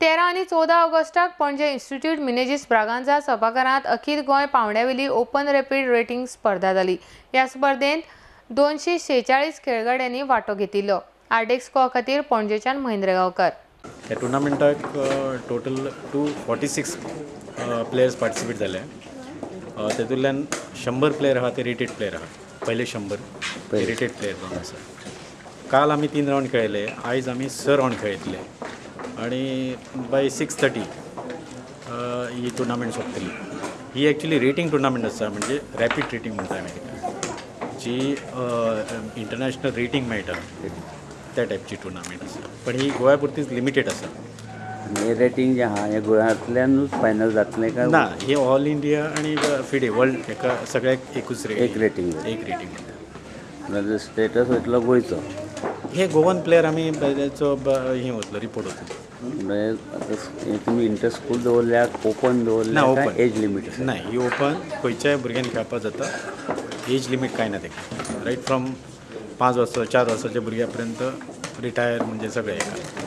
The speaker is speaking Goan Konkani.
13 आनी 14 ऑगस्टाक पणजे इन्स्टिट्यूट मिनेजीस ब्रागांझा सभाघरांत अखिल गोंय पावंड्यावेली ओपन रॅपीड रेटिंग स्पर्धा जाली. ह्या स्पर्धेंत 246 खेळगड्यांनी वांटो घेतिल्लो. आरडीएक्स खातीर पणजेच्यान महेंद्र गांवकर. ह्या टुर्नामेंटाक टोटल 246 प्लेयर्स पार्टिसिपेट जाले. तेतूंतल्यान 100 प्लेयर आहा ते रेटेड प्लेयर आहा. पयले 100 रेटेड प्लेयर जावन आसा. काल आमी 3 रावंड खेळले, आयज आमी 6 रावंड खेळयतले आनी बाय 6:30 ही टुर्नामेंट सोंपतली. ही एक्चुली रेटींग टुर्नामेंट आसा, म्हणजे रॅपीड रेटींग म्हणटा आमी ताका, जी इंटरनॅशनल रेटींग मेळटा त्या टायपची टुर्नामेंट आसा. पण ही गोंया पुरतीच लिमिटेड आसा. हे रेटींग जें आहा हें गोंयांतल्यानूच फायनल जातलें काय ना? हे ऑल इंडिया आनी फिडे वर्ल्ड हेका सगळ्याक एकूच एक रेटींग, एक रेटींग. म्हणजे स्टेटस वयतलो गोंयचो. हे गोवन प्लेयर आमी तेचो हें वतलो, रिपोर्ट वतलो. म्हणजे तुमी इंटर स्कूल दवरल्या, ओपन दवरल्या? ना, ओपन. एज लिमीट ना, ही ओपन, खंयच्याय भुरग्यांनी खेळपाक जाता. एज लिमीट कांय ना तेका. रायट फ्रॉम 5 वर्सां 4 वर्साच्या भुरग्या पर्यंत रिटायर म्हणजे सगळे हेका.